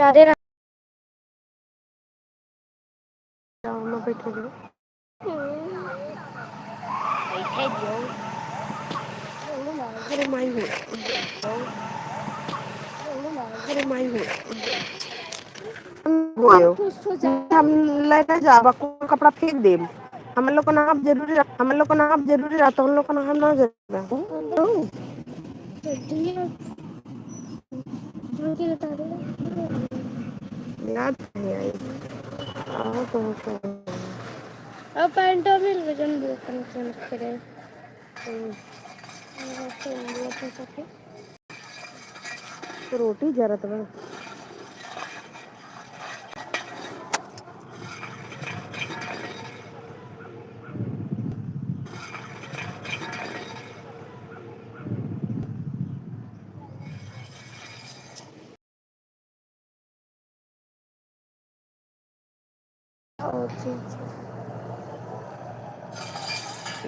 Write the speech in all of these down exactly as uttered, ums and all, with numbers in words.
ज्यादा रहा। जाओ, मैं बैठे रहो। बैठे जाओ। अरे माई हो। अरे माई हो। हम लेके जाब, कौन कपड़ा फेंक देब। हम लोग को ना आप जरूरी रह-, हम लोग को ना आप जरूरी रहता, हम लोग को ना हम ना जरूरी रहता। याद नहीं आई। आओ तो, तो। अब पैंटो मिल गए, जन भी अपन के रखे। हम्म। रोटी जरत बा।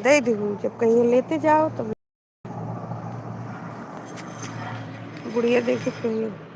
दे दीहू, जब कहीं लेते जाओ तब। बुढ़िया देखे कहीं।